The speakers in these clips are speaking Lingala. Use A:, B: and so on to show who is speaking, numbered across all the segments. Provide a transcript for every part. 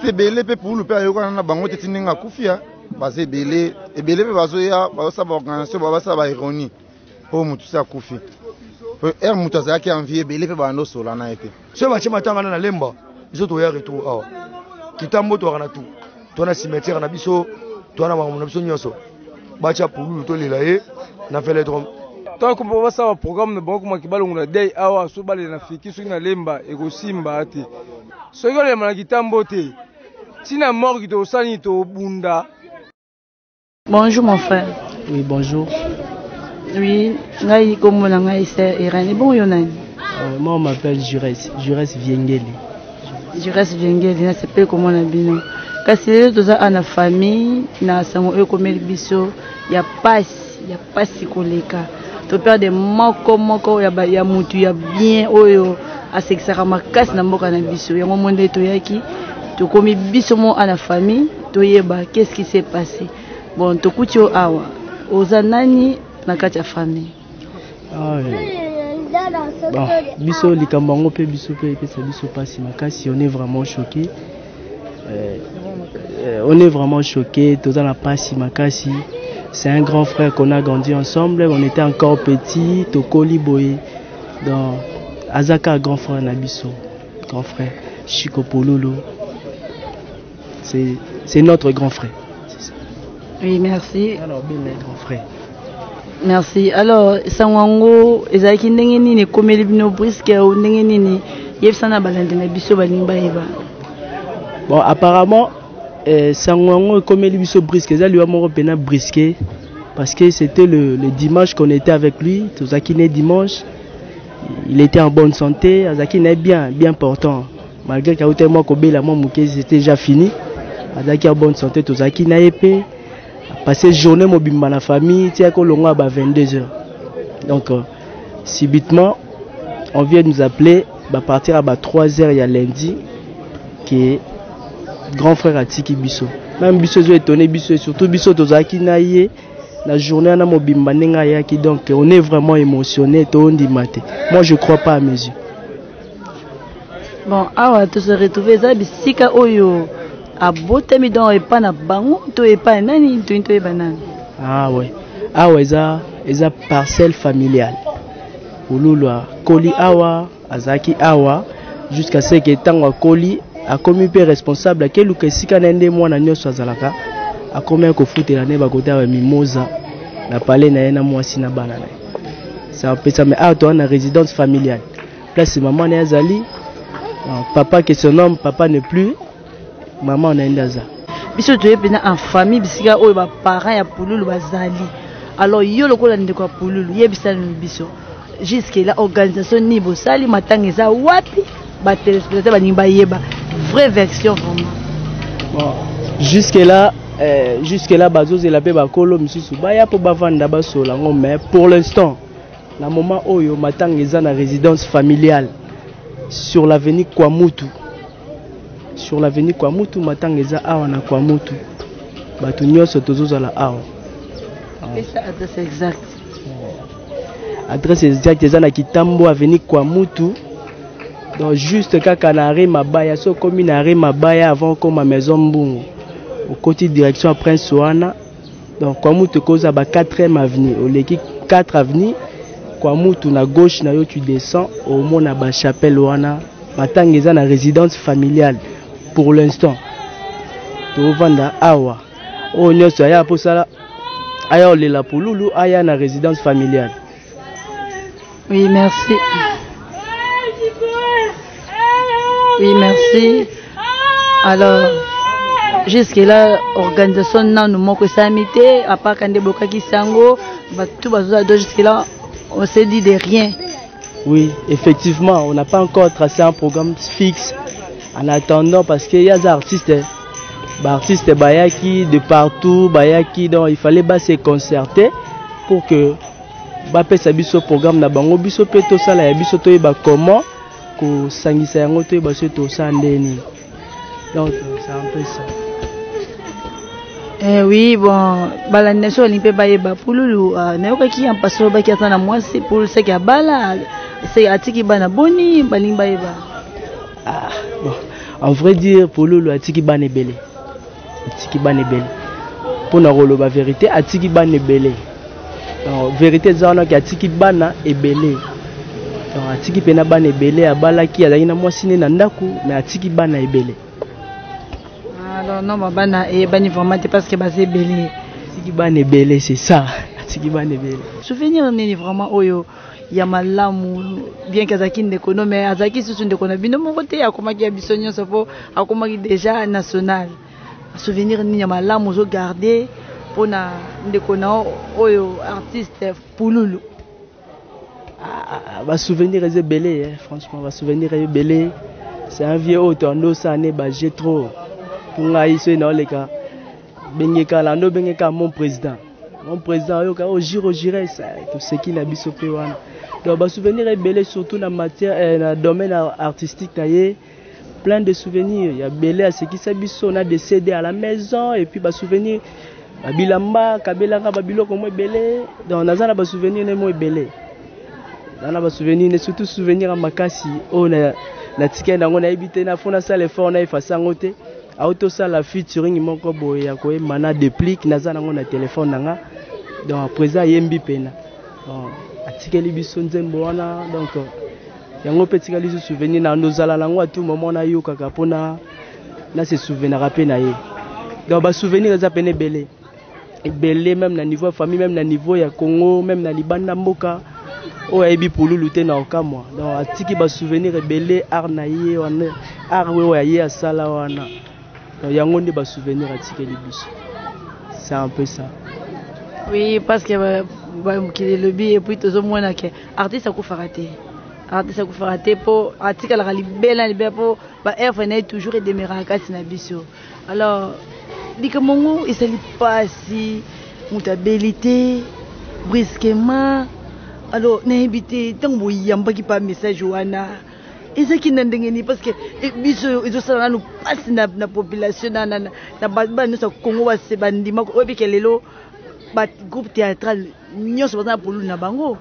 A: Ebele mpe Pululu mpe ayokana na bango te ti ndenge akufi ya baza ebele ebele mpe bazoya bazosala baorganisation basala baironie mpo motu si akufi mpo ere moto azalaki envie ebele mpe banda osola na ye te.
B: Soki batie matanga na Lemba, biso toya retour awa Kitambo, toyaka na tout toa na cimetière na biso, toa na makambo na biso nyonso. Batia Pululu tolela ye na velodrome.
C: Ntango mpo basala programme na bango komaki balongola dei awa, so balela na fiki soki na Lemba ekosimba te, soki olemba na Kitambo te, ntina morgue tokosala nini, tobunda.
D: Bonjour mon frère.
E: Oui, bonjour.
D: Oui, ngai kombo na ngai c'est Irène. Bon yo nani?
E: Moi on m'appelle Jures, Jures Viengeli.
D: Jures Viengeli, na sepeli komona bino. Kasi lelo toza awa na famille na sango oyo ekomeli biso ya pasi, ya pasi koleka. To perdre moko moko ya, ba, ya mutu ya bien oyo asekisaka makasi na mboka na biso. Yango mo nde toyaki, tokomi biso mo na famille toyeba qu'est-ce qui s'est passé. Bon, tokuti yo awa, oza nani na kati ya famille?
E: Ah, bon, biso likambo yango mpe biso mpe epesa biso mpasi makasi. On est vraiment choqué, on est vraiment choqué, toza na mpasi makasi. C'est un grand frère qu'on a grandi ensemble, on était encore petit, tokoli boye. Donc azaka grand frère na biso, grand frère Chico Pululu, c'est notre grand frère.
D: Oui, merci.
E: Alors, bien, grand frère.
D: Merci. Alors, sango yango ezalaki ndenge nini, ekomeli bino brusque o ndenge nini? Yebisa na balandi na biso, balingi bayeba.
E: Bon, apparemment sango yango ekomeli biso brusque, eza liwa moko mpena brusque, parce que c'était le dimanche qu'on était avec lui. Tozalaki ne dimanche, il était en bonne santé, azalaki na ye bien bien portant, malgré kauta mwa kobela mwa moke, c'était déjà fini. Azalaki en bonne santé, tozalaki na ye mpe passé journée mobimba na famille tia kolongwa ba 22 heures. Donc subitement on vient nous appeler ba partir à ba 3 heures ya lundi que grand frère atiki biso. Même biso ezo étonné biso, et surtout biso tozalaki na ye na journée wana mobimba ndenge ayaki. Donc on est vraiment émotionné, tondima te. Moi, je crois pas à mes yeux.
D: Bon, awa to se retrouve, eza bisika oyo abotami, donc epa na bango to epa nani? Toyini toyeba nani?
E: Ah ouais, awa eza parcelle familiale. Pululu akoli awa, azalaki awa jusqu'à ce que ntango akoli, akomi mpe responsable, akeluka esika na ye nde mwana nyonso azalaka, akomi kofutela nde bakota ya Mimoza na palais na ye na mwasi na bana na ye. C'est un peu ça, mais awa toza na résidence familiale, place mama na ye azali. Papa que son homme, papa n'est plus, mama na ye nde aza.
D: Biso toye mpena en famille bisika oyo baparent ya Pululu bazali. Alors yo lokola ndeko ya Pululu, yebisa nanu biso jusque là organisation nini bosali, matanga eza wapi? Batéléspectateur balingi bayeba vraie version vraiment.
E: Bon, jusque là bazozela mpe bakolo misusu baya mpo bavanda basola yango, mais pour l'instant, na moment oyo, matanga eza na résidence familiale sur l'avenue Kwamutu, sur l'avenue Kwamutu. Matanga eza awa na Kwamutu, bato nyonso tozozala awa.
D: Pesa adresse exacte.
E: Adresse exacte eza na Kitambo, avenue Kwamutu, donc juste kaka na arrêt Mabaya. So okomi na arrêt Mabaya, avant okoma maison Mbungu, okoti direction ya Prince wana. Donc Kwamutu ekozala ba 4e avenue, oleki 4 avenue Kwamutu na gauche na yo, tu descends, omona bachapelle wana. Matanga eza na résidence familiale. Pour l'instant tovanda awa. Oyo nyonso aya mposala aya olela Pululu, aya na résidence familiale.
D: Oui, merci. Oui, merci. Alors, jusque-là, organisation nanu moko esalami te, à part nde bokaki sango, bato bazoza. Donc jusque-là, on s'est dit de rien.
E: Oui, effectivement, on n'a pas encore tracé un programme fixe en attendant, parce qu'il y a des artistes, ba artistes bayaki de partout, bayaki, donc il fallait ba se concerter pour que bapesa biso programme na bango, biso mpe tosala ya biso, toyeba comment kosangisa yango, toyeba soki tosala nde nini. Donc c'est un peu ça.
D: Eh oui, bon, balandi na biso balingi mpe bayeba Pululu. Nayokaki ya mpasi, olobaki aza na mwasi. Pululu seki abala, se atiki bana boni? Balingi bayeba.
E: Ah, bon. En vrai dire, Pululu atiki bana ebele. Atiki bana ebele. Pona koloba vérité, atiki bana ebele. Donc vérité eza wana ke atiki bana ebele. Donc atiki pena bana ebele, abalaki, azalaki na mwasi ne na ndako, mais atiki bana ebele.
D: Alors non, bana eyebani vraiment te parce que baza ebele.
E: Atiki bana ebele, c'est ça. Atiki bana ebele.
D: Souvenir nini vraiment oyo ya malamu, bien que azalaki ndeko no, mais azalaki susu ndeko na bino moko te, akomaki ya biso nyonso mpo akomaki déjà national. Souvenir nini ya malamu ozogarde mpona ndeko na oyo artiste Pululu?
E: Ah, basouvenir eza ebele, eh. Franchement, basouvenir ebele. C'est un vieux oyo toando osala ne baje trop. Mpo ngai soki naoleka bengeka nando bengeka mon président, mon président, oyoka o giro gires, toseki na biso mpe wana. Donc basouvenir ebele, surtout na matière na domaine artistique na ye, plein de souvenirs ya ebele. Asekisa biso na des CD à la maison et puis basouvenir babilamba kabelanga, babiloko mo ebele. Donc naza na basouvenir ne mo ebele, naza na basouvenir ne, surtout souvenir ya makasi oyo natikali nango, nayebi te na fo nasala effort na efase yango te. Auti osala featuring moko boye ya koyemba na Déplique, naza nango na telefone na nga. Donc président ayembi pena, donc atikeli biso nzembo wana. Donc yango mpe etikali biso souvenir na nozala nango à tout moment, nayokaka mpona na se souvenaka mpe na ye. Donc basouvenir eza pene ebele ebele, même na niveau ya famille, même na niveau ya Congo, même na libanda mboka. Oyo ayebi Pululu te na okamwa. Donc atiki basouvenir ebele, art na ye wana, art oyo ya ye asala wana. Donc yango nde basouvenir atikeli biso, c'est un peu ça.
D: Oui, parce que mokili elobi, et puis tozomona ke artiste akufaka te, artiste akufaka te mpo atikalaka libela libela, mpo baœuvre na ye toujours edemeraka kati na biso. Alors likambo yango ezali mpasi, moto abeli te brusquement. Alors nayebi te, ntango boyambaki pa message wana, ezalaki na ndenge nini? Parce que biso ezosala nanu mpasi na population, na bana nyonso ya Congo base bandima. Oyebi ke lelo bagroupe théâtral nyonso baza na Pululu na bango.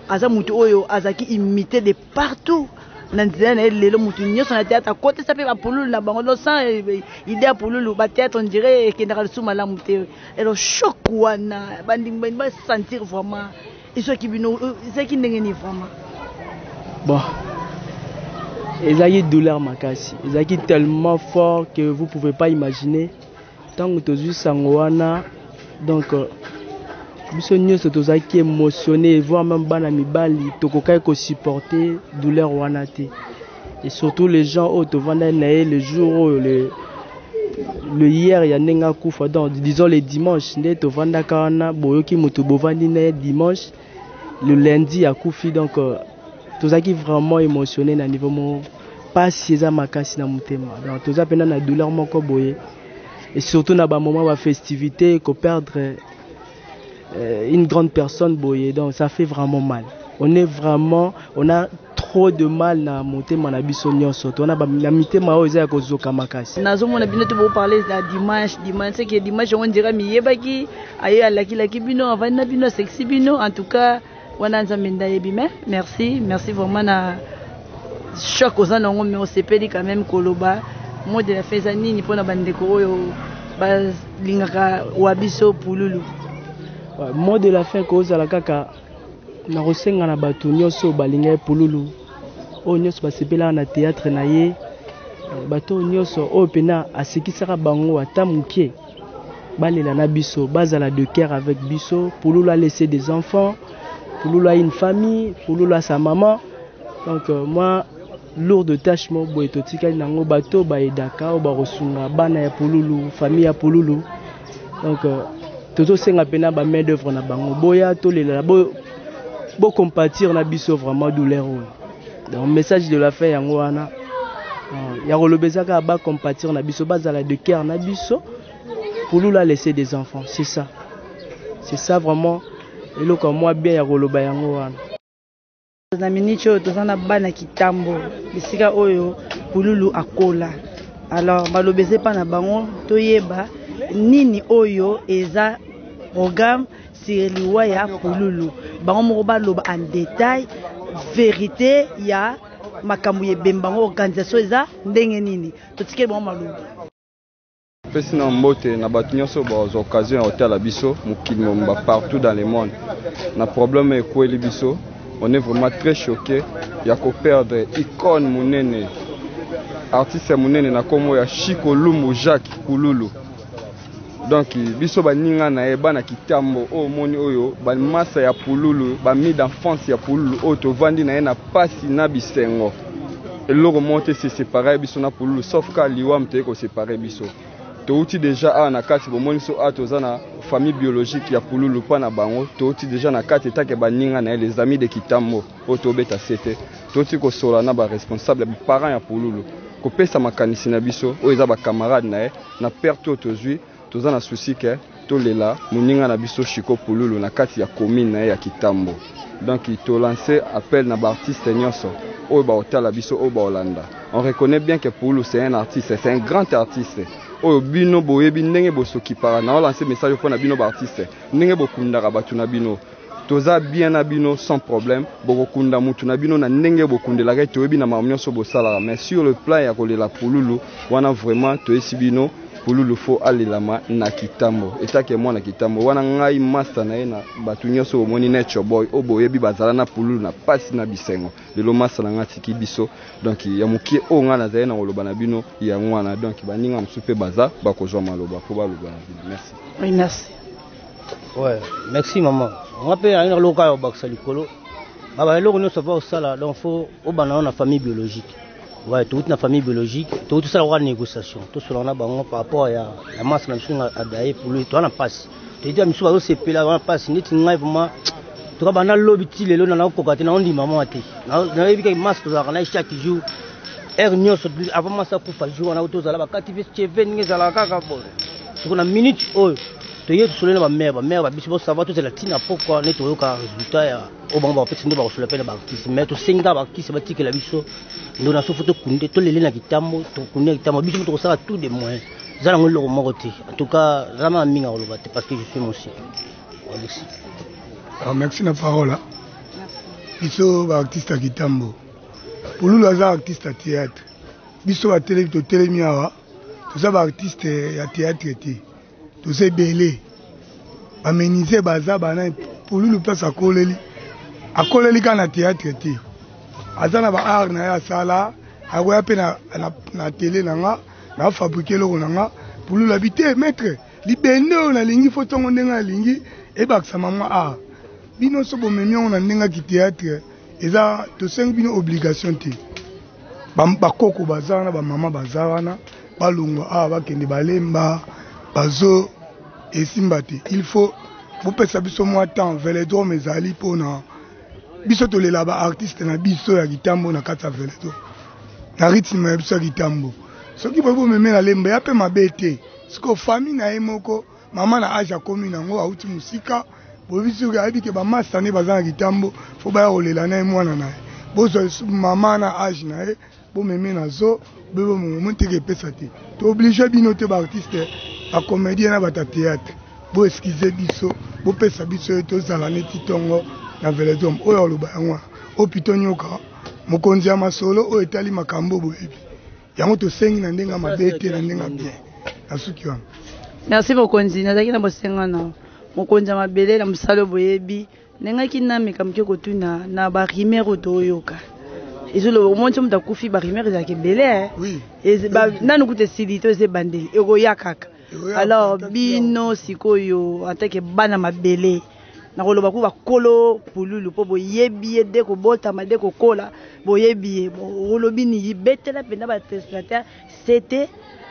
D: Aza motu oyo azalaki imité de partout na nzela na ye. Lelo motu nyonso na théâtre akotisa mpe bapululu na bango. Donc sans idée ya Pululu, bathéâtre on dirait ekendaka lisusu malamu te. Alors choc wana bandimi bandi basentir vraiment, ezwaki bino, ezalaki ndenge nini vraiment?
E: Bon, ezalaki douleur makasi, ezalaki tellement fort que vous pouvez pas imaginer. Ntango tozwi sango wana, donc biso nyonso tozalaki émotionné, voire même bana mibali tokokaki kosupporter douleur wana te. Et surtout les gens oyo tovandaki na ye le jour oyo, le hier ya ndenge akufa, donc disons le dimanche nde tovandaka wana. Boyoki moto bovandi na ye dimanche, le lundi akufi. Donc tozalaki vraiment émotionné na niveau moko, pasi eza makasi na motema. Donc toza mpena na douleur moko boye, et surtout na bamoment bafestivité, koperdre une grande personne boye, donc ça fait vraiment mal. On est vraiment, on a trop de mal na motema na biso nyonso, tona na mitema oyo eza ya kozoka makasi.
D: Nazomona bino te boparle na dimanche. Dimanche, c'est que dimanche yango ndira miyebaki aye alakilaki bino, avandi na bino, asekisi bino. En tout cas wana Nzambe nde ayebi. Mais merci, merci vraiment na choc oza nango, mais osepeli quand même koloba. Mot de la fin eza nini mpona bandeko oyo balingaka wa biso Pululu?
E: Mot de la fin kozala kaka na kosenga na bato nyonso oyo balinga ye Pululu, oyo nyonso basepelaka na théâtre na ye, bato oyo nyonso oyo mpena asekisaka bango ata moke, balela na biso, bazala de cœur avec biso. Pululu a laissé des enfants, Pululu a une famille, Pululu a sa maman. Donc moi lourde tâche moko boye totikali nango, bato bayedaka oyo bakosunga bana ya Pululu, famille ya Pululu. Donc tozosenga mpena ba main d'œuvre na bango, boya tolela, bocompatir na biso vraiment douleur oyo. Donc message de la fin yango wana ya koloba eza kaka bacompatir na biso, bazala de cœur na biso. Pululu a laissé des enfants, c'est ça, c'est ça vraiment eloko ya mwa bien ya koloba yango wana.
D: Na miniti oyo toza na bana Kitambo, bisika oyo Pululu akola. Alors baloba eza epa na bango, toyeba nini oyo eza programme sur liwa ya Pululu. Bango moko baloba en détail vérité ya Makambo ya ebemba yango organisation eza ndenge nini? Totikeli bango maloba.
F: Pesi na mbote na bato nyonso bazwa occasion ya kotala biso mokili mobimba partout dans le monde. Na problème ekweli biso, on est vraiment très choqué ya ko perdre icône monene, artiste ya monene na kombo ya Chico Lumbu Jacques Pululu. Donc biso baninga na ye bana Kitambo oyo omoni oyo ba masa ya Pululu, ba amis d'enfance ya Pululu oyo tovandi na ye na pasi na bisengo. Eloko moko te se separer biso na Pululu sauf ka liwa moto eye ko separer biso. Touti dejà awa na kati bomoni biso awa toza na famille biologique ya Pululu pa na bango touti dejà na kati etake baninga na ye les amis de Kitambo oyo tobeta sete touti kosola na ba responsable ba parents ya Pululu kopesa makanisi na biso oyo eza ba camarades na ye na perte oyo tozui toza na souci ke tolela moninga na biso Chico Pululu na kati ya commune na ye ya Kitambo. Donc to lancer appel na ba artistes nyonso oyo baotala biso oyo baolanda. On reconnaît bien que Pululu c'est un artiste, c'est un grand artiste. Oyo bino boyebi ndenge bosokipaka na lancer message mpo na bino ba artistes ndenge bokundaka bato na bino. Toza bien na bino sans problème, bokokunda mutu na bino na ndenge bokundelaka ye, toyebi na makambo nyonso bosalaka. Mais sur le plan ya kolela Pululu wana vraiment toyesi bino Pululu faut alelama na Kitambo. Etake mwana Kitambo wana ngai master na ye na bato nyonso bomoni Nature Boy oyo boyebi bazala na Pululu na pasi na bisengo. Lelo master na ngai atiki biso donc ya mokie oyo ngai nazali na koloba na bino yango wana. Donc baninga mosusu mpe baza bakozwa maloba mpo baloba na bino. Merci.
D: Oui, merci.
G: Ouais, merci maman. Nga pe na loka yo bakisa likolo. Baba eloko nyonso va osala donc faut obanda na famille biologique. Ouais, tout na famille biologique, tout ça la négociation. Tout cela na bango par rapport ya ya masse na biso adaye pour lui, toi na passe. Tu dis misu bazo sepela wana passe neti ngai vraiment toka banda lobi ti lelo na nakokoka te na ondima mwa te. Na yebi ke masse tozalaka na chaque jour. Heure nyonso avant masse akufa jour wana tozala bakati pe cheve ndenge ezalaka kaka boye. Siko na minute oyo toye tosolo na bamare bamare babiso bosava tozela ntina pokwa nde toyoka résultat ya oyo bango bakopesa nde bakosola mpe na baartiste mais tosengi kaka baartiste batikela biso ndo na sofo tokunde tolele na kitambo tokunde na kitambo biso tokosala tout de moyen eza nango eloko moko te en tout cas vraiment mingi akoloba te parce que je suis mosi. Merci.
H: Ah, merci na parole. Biso ba artiste ya kitambo. Pululu aza artiste ya théâtre. Biso batelemi totelemi awa toza ba artiste ya théâtre te. Toza ebele. Ba menuisier baza bana Pululu place akoleli. Akoleli kaka na théâtre te. Aza na ba art na ye asala, akoya pe na, na, na télé na nga, na fabriquer eloko na nga. Pululu abi te maître, libende oyo nalingi fo tongo ndenge alingi ebakisama mwa art. Bino so bomemi yango na ndenge ya ki-théâtre, eza tosengi bino obligation te. Bakoko baza wana, bamama baza wana, balongwa awa bakende balemba, bazo esimba te. Il faut bopesa biso mwa temps, velodrome ezali mpona biso tolela ba artiste na biso ya kitambo na kati ya velodrome na rythme ya biso ya kitambo. Soki boye bomemela lemba ya pe mabe te, siko famille na ye moko mama na age akomi nango auti mosika, boyebi soki ayebi ke ba masta ne baza na kitambo, fo baya kolela na ye mwana na ye. Bozwa mama na age na ye bomeme na zo bebe mongo teke epesa te. To oblige bino te ba artiste, ba comédien na bato ya théâtre, bo excuse biso, bopesa biso ye tozala neti tongo na velodrome. Oyo aloba yango wana oyo Pito Nyoka, mokonzi ya masolo oyo etali makambo boyebi yango, tosengi na ndenge ya mabe te, na ndenge ya bien. Na suki wana.
D: Merci mokonzi, nazalaki na bosenga na mokonzi ya mabele na mosala oyo boyebi. Nengaki nameka moke kotuna na ba rumeur oyo toyoka. Ezoloba omoni so moto akufi ba rumeur ezalaka ebele, eh.
H: Oui.
D: Nanu kuta esili to eza ebandeli ekoya kaka. Alors bino sikoyo en tant que bana mabele nakoloba ku bakolo Pululu mpo boyebi ye de kobotama de kokola boyebi ye. Olobi nini betela mpenza ba téléspectateurs c'était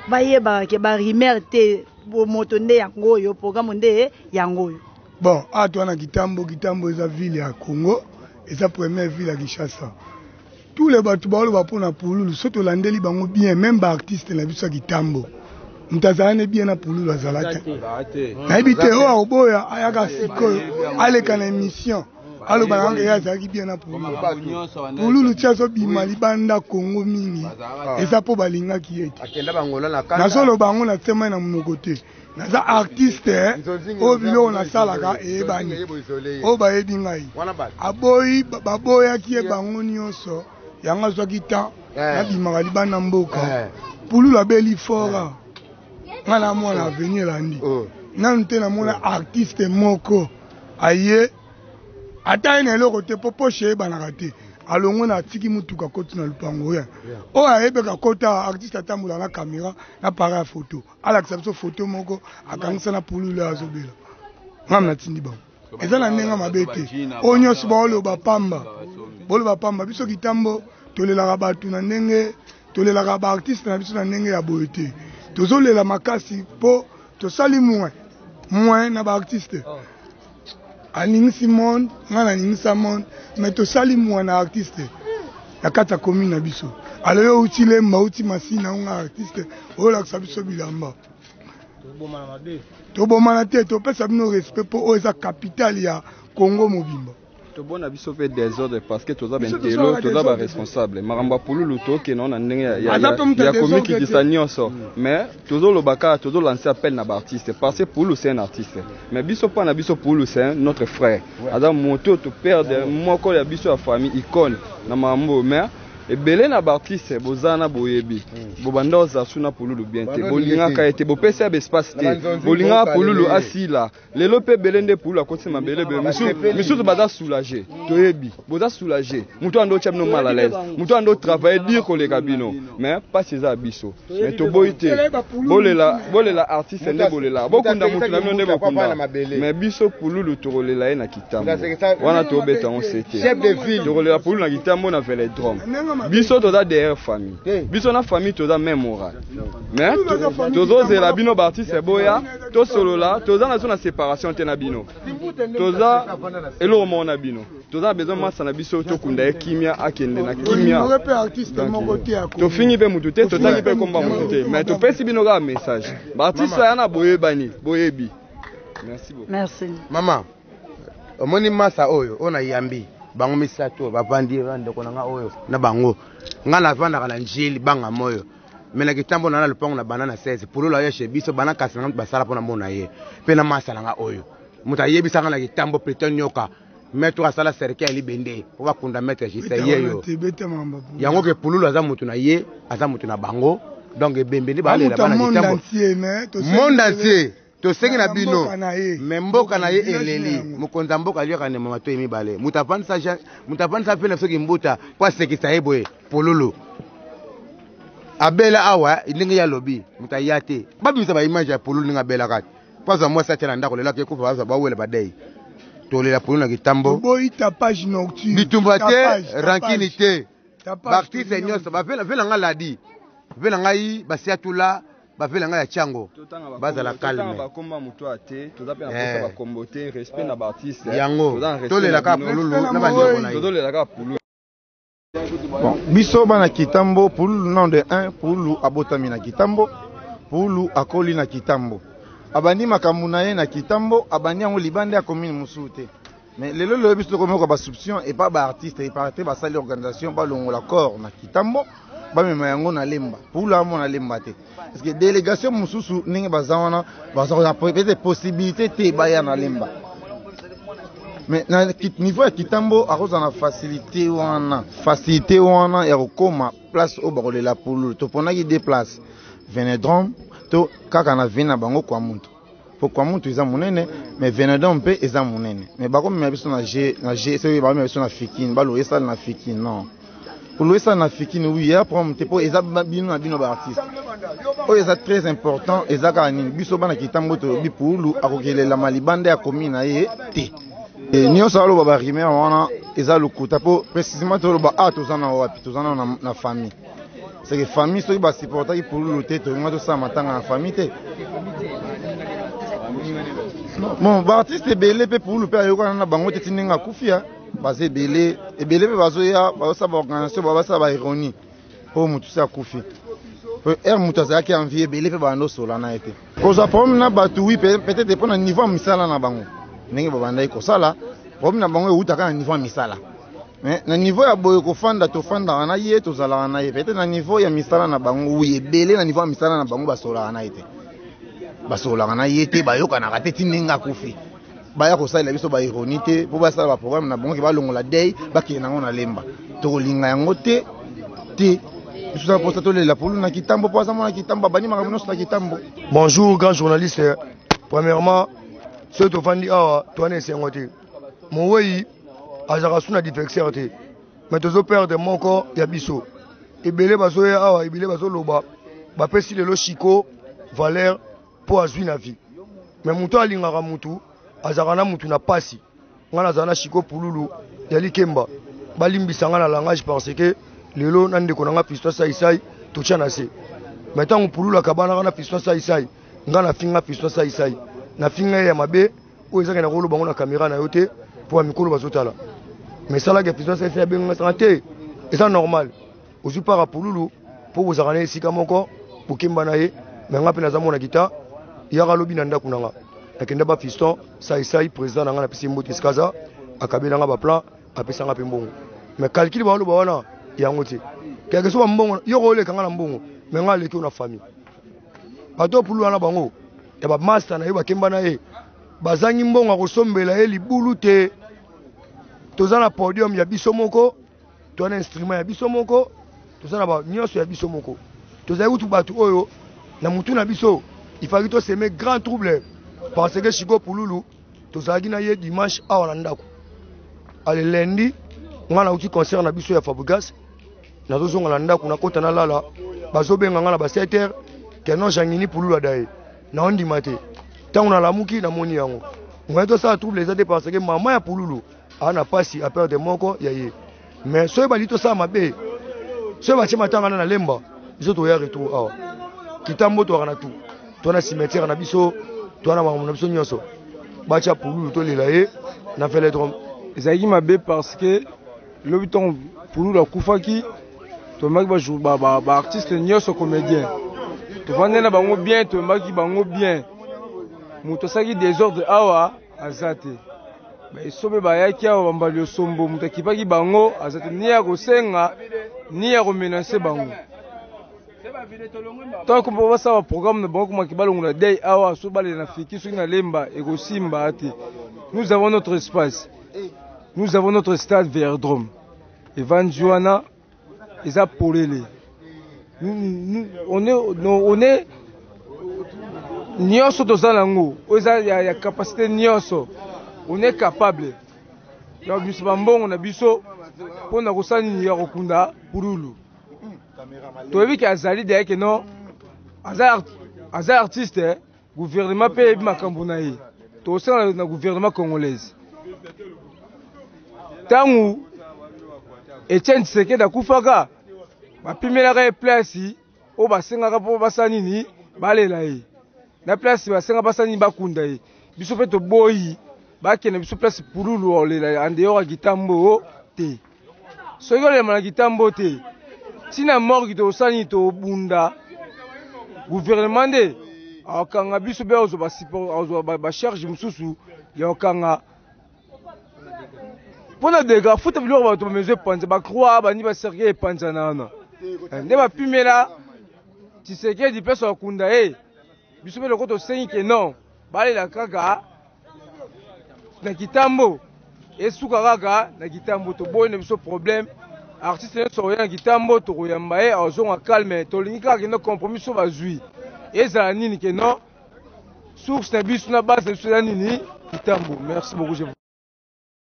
D: bayebaka ke ba rumeur te, moto nde yango oyo, programme nde yango oyo.
H: Bon, awa toza na Kitambo. Kitambo eza ville ya Congo, eza première ville ya Kinshasa. Tous les bato baoloba mpona Pululu, so tolandeli bango bien, même ba artiste na biso ya Kitambo, moto azala ne bien na Pululu azala te. Nayebi te oyo akoboya ayaka sikoyo aleka na émission aloba na ye azalaki bien na Pululu. Pululu ti azobima libanda Congo mingi eza mpo balingaki ye te. Nazoloba yango na tema na monoko te. Naza artiste oyo biloko nasalaka eyebani, oyo bayebi ngai. Aboyi, baboyaki ye bango nyonso. Yango azwaki temps nabimaka libanda mboka. Pululu abeli fort. Nga na mwana avenir elandi. Nanu te namona artiste moko aye ata ye na eloko te po poche eyebanaka te. Alongwe na atiki mutuka koti na lupango oyo. Oyo ayebeka kota artiste atambola na caméra na appareil ya photo. Alakisa biso photo moko akangisa na pululu azobela. Nga natindi bango. Eza na ndenge mabe te. Oyo nyonso baoloba pamba. Boloba pamba biso kitambo tolelaka bato na ndenge tolelaka ba artiste na biso na ndenge ya boye te. Tozolela makasi po tosali moins moins na ba artiste. Aningisi monde, nga naningisa monde, mais tosali moins na artiste na kati ya commune na biso. Alors yo uti Lemba, uti Masina, nga artiste, olakisa biso bilamba. Tobomana te, topesa bino respect po oyo eza capitale ya Congo mobimba.
F: Tobona biso pe désordre parce que toza bentelo, toza ba responsable. Makambo ya pululu tokende na ndenge ya komikitisa nyonso. Mais tozoloba kaka, tozo lancer appel na ba artiste parce que Pululu c'est un artiste. Mais biso pa na biso Pululu c'est notre frère. Aza moto to perdre moko ya biso ya famille icône na makambo mais ebele na ba artiste bozana boyebi. Bobanda oza suna Pululu bien te. Bolingaka ete bopesa ya espace te. Bolingaka Pululu asila. Lelo pe ebele nde Pululu akotisi mabele be misusu baza soulager. Toyebi boza soulager. Mutu ando tia bino mal à l'aise. Mutu ando travailler dire koleka bino. Mais pasi eza biso. Mais toboyi te. Bolela bolela artiste nde bolela. Bokunda mutu na bino nde bokunda. Mais biso Pululu tokolela ye na kitambo. Wana tobeta on c'était.
A: Chef de ville.
F: Tokolela Pululu na kitambo na Vélodrome. Biso toza derrière famille. Biso na famille toza même moral. Mais tozozela bino ba artiste boya tosolola, toza na na séparation te na bino. Toza eloko moko na bino. Toza na besoin masa na biso tokunda ye kimia akende na kimia. Tofingi pe mutu te, totangi pe komba mutu te. Mais topesi bino kaka message. Ba artiste ya na boyebani, boyebi. Merci beaucoup.
D: Merci.
A: Maman, omoni masa oyo, oyo na yambi bango misato bavandi ndeko na nga oyo na bango. Nga navandaka na Njili banga moyo. Mais na kitambo na lupango na banana 16 pululu aye chez biso bana kasi na basala pona mona ye pe na masa na nga oyo moto ayebisaka na kitambo plutôt nyoka maître asala cercueil ya libende po bakunda maître Justin yeyo yango ke pululu aza moto na ye aza moto na bango donc ebembe nde balela bana kitambo monde entier tosengi na bino me mboka na ye eleli mokonzi ya mboka aliaka ndema matoi mibale moto avandisa mpe na soki mbuta po asekisa ye boye pululu abela awa ndenge ya lobi moto aya te babimisa ba image ya pululu ndenge abelaka po azwa mwasi atia na ndako lelo ake kufa bazwa bawela badei tolela pululu na kitambo
H: boyi tapage nocturne
A: bitumba te rankini te baartiste nyonso bavela nga ladi vela ngai basiatula bavela ngai ya tiango bazala calme
F: bakomba mutu ate toza pe na posa bakombo te respect na ba artiste
A: yango tolela kaka pululu na bandeko na ye
F: tozolela kaka pululu.
A: Bon, biso bana kitambo pululu nom de 1 pululu abotami na kitambo pululu akoli na kitambo abandi makambo na ye na kitambo abandi yango libanda ya commune mosusu te. Mais lelo lelo biso tokomi ko ba soupçon et pas ba artiste et par te basali organisation balongola corps na kitambo bamema yango na Lemba pululu amona Lemba te parce que délégation mosusu ndenge baza wana baza kozala peut-être possibilité te baya na Lemba mais na niveau ya kitambo akozala na facilité wana facilité wana ya kokoma place oyo bakolela pululu toponaki deux places Venedrome to kaka na ville na bango kwa mutu po kwa mutu eza monene mais Venedrome mpe eza monene mais bakomema biso na G na G soki bakomema biso na Fikine baloye esala na Fikine non koloye esala na Fikine oui ya problème te po eza bino na bino ba artiste oyo eza très important eza kaka nini biso bana kitambo tolobi pululu akokelela malibanda ya commune na ye te nyonso aloba ba rumeur wana eza lokuta po précisément toloba a toza na wapi toza na famille c'est que famille soki ba supportaki pululu te tolinga tosala matanga na famille te bon ba artiste ebele mpe pululu mpe ayokana na bango te ti ndenge akufi ya baza ebele ebele mpe bazoya bazosala ba organisation basala ba ironie mpo motu se akufi po heure motu azalaki envie ebele mpe babanda osola na ye te kozwa problème na bato oui peut-être mpo na niveau ya misala na bango ndenge babandaki kosala problème na bango eutaka na niveau ya misala mais na niveau ya boye kofanda tofandaka na ye tozalaka na ye peut-être na niveau ya misala na bango oui ebele na niveau ya misala na bango basolaka na ye te basolaka na ye te bayokanaka te ti ndenge akufi baya kosalela biso ba ironie te mpo basala ba programme na bango ke balongola dei bakende nango na Lemba tokolinga yango te. te. Biso toza mposa tolela Pululu na Kitambo mpo aza mwana Kitambo, abandi makambo nyonso na Kitambo.
B: Bonjour grand journaliste. Premièrement, soki tofandi awa toza na esengo te. Mowei azalaka su na adversaire te, mais tozo perdre moko ya biso. Ebele bazoya awa, ebele bazoloba, bapesi lelo Chico valeur mpo azwi na vie. Mais moto alingaka mutu azalaka na mutu na pasi. Nga nazala na Chico Pululu ya Likemba, balimbisa nga na langage parce que lelo na ndeko na nga Fiston Sai Sai totia na se. Mais ntango Pululu akabanaka na Fiston Sai Sai, nga nafinga Fiston Sai Sai, nafinga ye ya mabe oyo ezaki na koloba ngo na kamera na yo te mpo ba mikolo bazotala. Mais esalaka Fiston Sai Sai abenga nga sanga te, eza normal ozwi para Pululu mpo bozalaka na esika moko bokemba na ye. Me nga mpe naza mwana kita yaka lobi na ndako na nga nakenda ba Fiston Sai Sai président na nga napesi ye mbote esika aza, akabela nga ba plan, apesa nga mpe mbongo. Mais calcul baloba wana yango te, quelque soit mbongo yo koleka nga na mbongo, mais nga aleki yo na famille. Bato Pululu wana bango ya ba master na ye bakemba na ye bazangi mbongo ya kosombela ye libulu te. Toza na podium ya biso moko, toza na instrument ya biso moko, toza na ba nyonso ya biso moko. Tozali kutu bato oyo na mutu na biso ifaki toseme grand trouble parce que Chico Pululu tozalaki na ye dimanche awa na ndako. Ale lundi nga nauti concert na biso ya Fabregas, nazozonga na ndako nakota nalala, bazobenga nga na ba 7 heures ke non Jangini Pululu adaye. Naondima te. Ntango nalamuki namoni yango. Ngai tosala trouble eza te parce que mama ya Pululu aza na pasi a perdre moko ya ye. Mais soki bali tosala mabe, soki batie matanga na Lemba, biso toya retour awa. Kitambo toyaka na tout. Toza na cimetière na biso, toza na makambo na biso nyonso. Batia Pululu tolela ye na Velodrome.
C: Ezalaki mabe parce que lobi ntango Pululu akufaki, toyambaki ba artiste nyonso comédien, tovandaki na bango bien, toyambaki bango bien. Moto asalaki désordre awa aza te. Esobe bayaki awa bambali osombo, moto akipaki bango aza te, ni ya kosenga ni ya komenase bango. Tant que basala programme na bango komaki balongola deuil awa, so balela na fiki soki na Lemba ekosimba te. Nous avons notre espace, nous avons notre stade Velodrome evandi wana eza polele. On est nyonso toza nango oyo eza ya capacité nyonso, on est capable ya kobimisa bambongo na biso mpona kosala nini ya kokunda Pululu. Toyebi ke azali derrière ke non, aza artiste, gouvernement mpe yebi makambo na ye. Tosala na gouvernement congolaise. Ntango Etienne Tshisekedi akufaka, bapimelaka ye place oyo basengaka mpo basala nini, balela ye na place basenga basala nini, bakunda ye. Biso mpe toboyi bakende biso place Pululu olela en dehors ya Kitambo te. Soki olema na Kitambo te, ntina morgue tokosala nini, tobunda gouvernement nde akokanga biso mpe azwa ba charge mosusu ya kokanga mpona dega futa biloko bato bamezo epanza ba croix bandi ba cercueil epanzana wana nde bapimela Tshisekedi place akunda ye. Biso mpe loko tosengi ke non, balela kaka na Kitambo, esuka kaka na Kitambo. Toboyi na biso problème. Artiste nyonso akoya na Kitambo tokoyamba ye, azonga calme. Tolingi kaka kende compromis so bazwi ezala nini ke non, source na biso na base na biso eza nini, Kitambo. Merci beaucoup. Je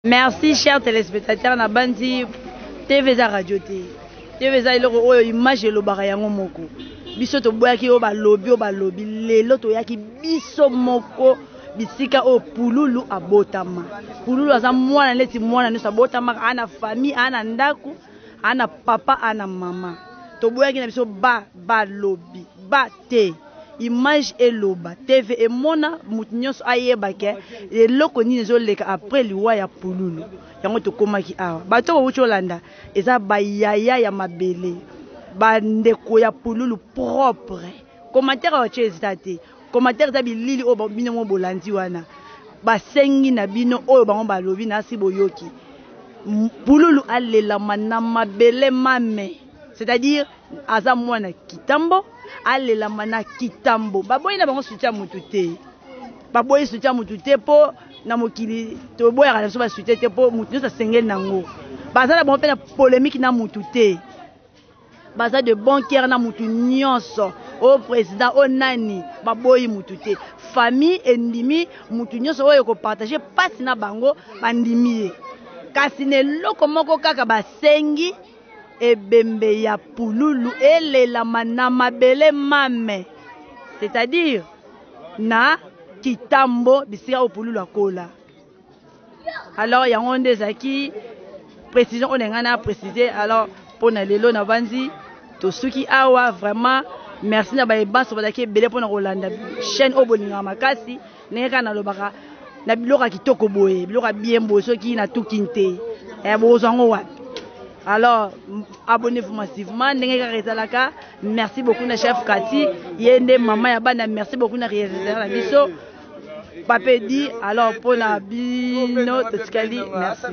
D: Merci chers téléspectateurs na bandi TV eza radio te. TV eza eloko oyo image elobaka yango moko. Biso toboyaki oyo balobi oyo balobi lelo toyaki biso moko bisika oyo Pululu abotama. Pululu aza mwana neti mwana nyonso abotamaka, ana famille, ana ndako, ana papa, ana mama. Toboyaki na biso ba balobi ba te. Image eloba, TV emona, mutu nyonso ayeba ke eloko nini ezoleka après liwa ya Pululu. Yango tokomaki awa. Bato bawuti olanda eza bayaya ya mabele, bandeko ya Pululu propre. Commentaire awa tie eza te. Commentaire eza bilili oyo bino mo bolandi wana. Basengi na bino oyo bango balobi na si boyoki. Pululu alelama na mabele mame. C'est-à-dire aza mwana Kitambo, alelama na Kitambo. Baboyi na bango soutien mutu te. Baboyi soutien mutu te po na mokili toboyaka na biso ba soutien te po mutu nyonso asengeli nango. Baza na bango mpe na polémique na mutu te. Baza de bon cœur na mutu nyonso. O président o nani baboyi mutu te. Famille endimi mutu nyonso oyo ekopartage pasi na bango bandimi ye. Kasi na eloko moko kaka basengi ebembe ya Pululu elelama na mabele mame, c'est-à-dire na Kitambo bisika oyo Pululu akola. Alors yango nde ezalaki précision oyo na ngai na préciser. Alors mpo na lelo navandi tosuki awa. Vraiment merci na bayebanso bazalaki ebele mpona kolanda chaîne oyo bolingaka makasi. Ndenge kaka nalobaka na biloko ya kitoko boye, biloko ya bien boye, soki natuki te, bokozwa yango wapi? Alors abonnez-vous massivement ndenge kaka ezalaka. Merci beaucoup na chef Kati, ye nde mama ya bana. Merci beaucoup na réalisateur na biso Papedi. Alors mpona bino totikali, merci.